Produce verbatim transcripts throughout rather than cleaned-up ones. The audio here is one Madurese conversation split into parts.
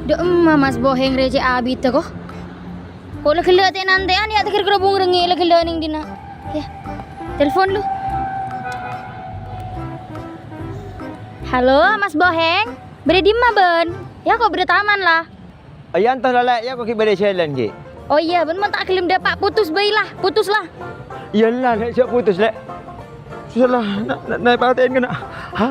Dâ'emma Mas Boheng rè cè' abidhâ, ko'. Ko' la ghellâ' tè'-nantè'an, yâ, tèghâr karo bhungrengngè la ghellâ' nèng dinna'. Yâ, telpon lu. Halo, Mas Boheng. Bâdâ dimma bâ'na? Yâ, ko' bâdâ taman, la. Iyâ, èntos la, Lè', yâ, ko' ghi' bâdâ jhâlân, ghi'. Oh iyâ, bâ'na mon ta' ghellem dâpa', putus bhâi, la. Putus, la. Iyâ, la, Lè', jhâ' putus, Lè'. Sala, na', na', na' patè'èn kèna. Ha.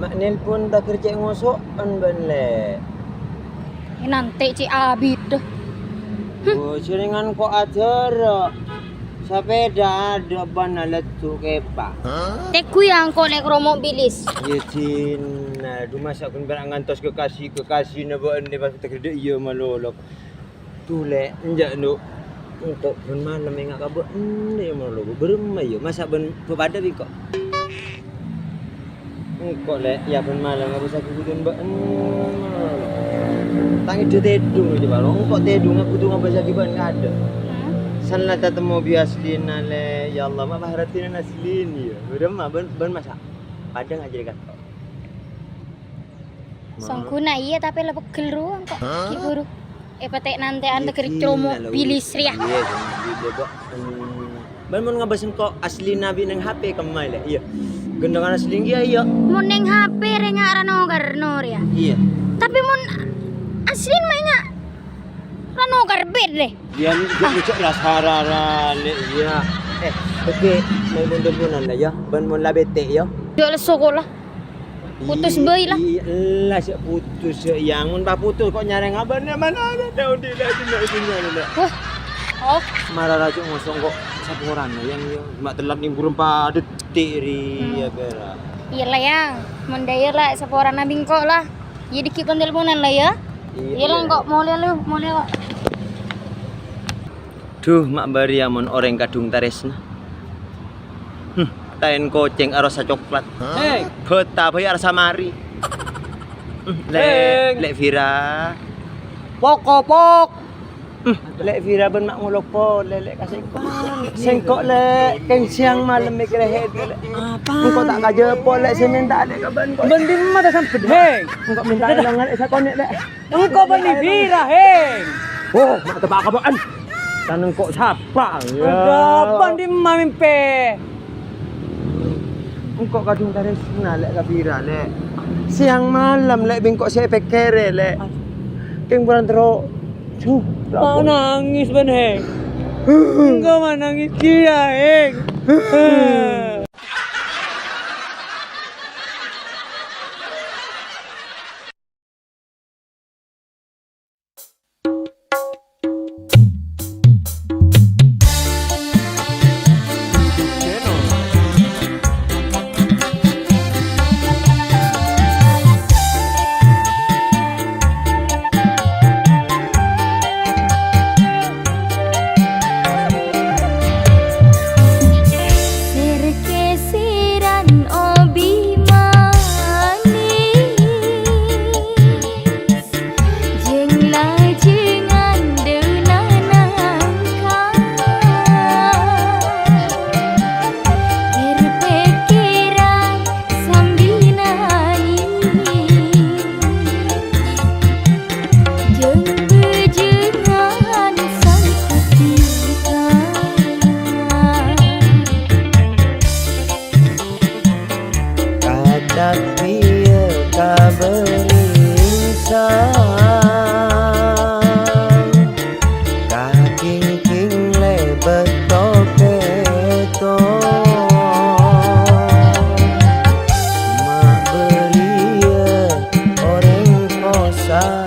Ma' nelpon tèghâr cè' ngoso'an bâ'na, Lè'. È, nantè' cè' abidhâ. Oh, jhârèngan ko' adhârâ. Sapèda adâ' bâ'na leddhu' kèpa. Tèngghu yâ engko' nè' karo mobilis. Yâ, dinna, du masa' ghun pèra' ngantos kekasih-kekasihna bâ'na pas tèghâr dâ' iyâ malolo. Du, Lè', enjâ', Du. Engko' bân malem enga' ka bâ'na, yâ, malolo. Bârâmma, yâ? Masa' bân papadâ bi' engko'? Engko', Lè', yâ, bân malem ngabâssaghi budina bâ'na, malolo. Ta' ngèdhâ tèdung, coba, lo. Engko' tèdung, budina ngabâssaghi bâ'na, kaadâ'. Hah? San la tatemmo bi' aslina, Lè'. Ya Allah, ma' paharatinan aslina, yâ. Bârâmma, bân, bân masa' padâ ngajhâri ka engko'. Sangguna iyâ, tapè la pegghel rowa engko'. Hah? Ghi' buru. Èpatè' nantè'an tèghâr cè' mobilis rèya. Iyâ, iyâ, Bâ. Hmm. Bân mon ngabâs engko' aslina bi' neng H P kemma, Lè'? Iyâ. Gendongan asli iyâ, iyâ. Mon neng H P rèya ra nokarno rèya. Iyâ. Tapè mon aslina ma' enga' ra nokar bit, Lè'. Iyâ, jhâ' rasa rara, Lè', iyâ. Eh, oke, mayu mon-telponan la, yâ. Bân mon la bete', yâ. Jhâ' lesso kola. Putus bhâi, la. Iyâ, la, sè putus, sè, yâ, mon pas putus ko' nyarè ngabâna, mana ada, ada, undi, la, dinna', dinna', dinna'. Wah. Oh. Mara rajâ ngosong ko' saporana, yâ, yâ. Ma' telat nèng buru empa' detik, rèya, bârâ. Iyâ, la, yâ. Mon dâ' iyâ, la, saporana bi' engko', la. Iyâ, dikit kon-telponan, la, yâ. Iyâ, iyâ, la, la. Engko' molè, lu, molè, kok. Dhu, ma' bâriyâ mon orèng kadhung tarèsna. Hmm, taèn kocèng arassa coklat. Hèng. Bâta bhâi arassa mari. Hmm, Lè', Hèng. Lè' Vira. Pok, kopok. Hmm, Lè' Vira bân ma' ngolok polè, Lè', ka sèngko'. Sèngko', Lè', kèng sèyang malem mèkkèrè hèdhâ, Lè'. Apa? Engko' ta' kajhâpo, Lè', sè mènta, Lè', ka bâ'na, ko'. Bân dimma ta' sampèt, Hèng? Engko' mènta èlongan, Lè', sakonè', Lè'. Engko' bânnè Vira, Hèng. Oh, ma' teppa' ka bâ'na. Tan engko' sapa? Yâ. Adâ, bân dimma mèmpè? Engko' kadhung tarèsna, Lè', ka Vira, Lè'. Sèyang malem, Lè', bi' engko' sè èpèkkèrè, Lè'. Kèng bhurân terro. Duh, ma' nangès bân, Hèng. Engko' ma' nangès kèya, Hèng. Sèr-kèsèran obi manis, jeng-lajengan dâna nangka. Kèr-pèkkèran sambi nangis. Jeng bhâjângan sangkot dhika. Kacak biyâ kabâringsang. Kakingking lèbât topèto. Ma' bâriyâ orèng posa.